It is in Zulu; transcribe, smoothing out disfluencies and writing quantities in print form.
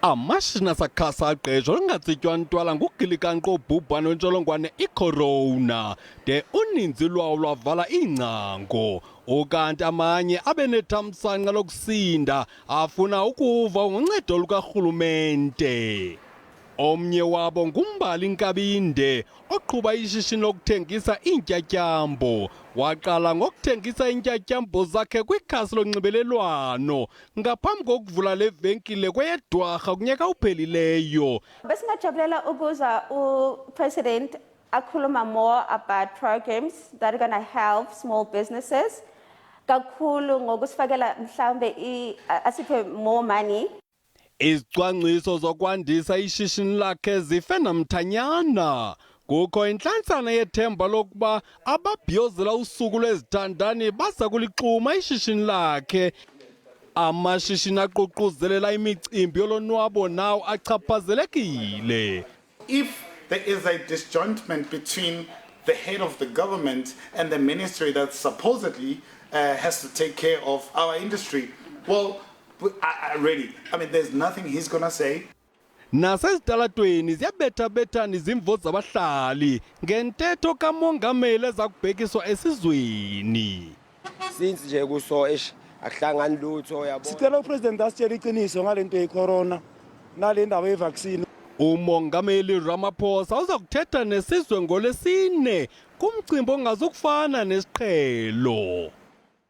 Amashishini asakhasa agqeshwa lungatsitywa ntwala ngugilikanqo obhubhane wentsholongwane icorona de uninzi lwawo lwavala iingcango. Ukanti amanye abe nethamsanqa lokusinda afuna ukuva ngoncedo lukarhulumente. Omnye wabo nguMbali Nkabinde oqhuba ishishini lokuthengisa iintyatyambo. Waqala ngokuthengisa iintyatyambo zakhe kwikhasi lonxibelelwano ngaphambi kokuvula le venkile kweyeDwarha kunyaka uphelileyo. Besingajabulela ukuzwa uPresident akhuluma more about programs that are going to help small businesses kakhulu ngokusifakela mhlawumbe asiphe more money. Izicwangciso zokwandisa ishishini lakhe zife namthanyana. Kukho intlantsana yethemba lokuba ababhiyozela usuku lwezithandani baza kulixuma ishishini lakhe. Amashishini aququzelela imicimbi yolonwabo nawo achaphazelekile. If there is a disjointment between the head of the government and the ministry that supposedly has to take care of our industry, well, I really, I mean, there's nothing he's going to say. Nasezitalatweni ziyabethabethana izimvo zabahlali ngentetho kamongameli eza kubhekiswa esizweni. Since nje kuso eish akuhlangani lutho yabo. Sicela upresident asitshele iqiniso ngalento yecorona nale ndaba yevaccine. Umongameli Ramaphosa uza kuthetha nesizwe ngoLwesine kumcimbi ongazukufana nesiqhelo.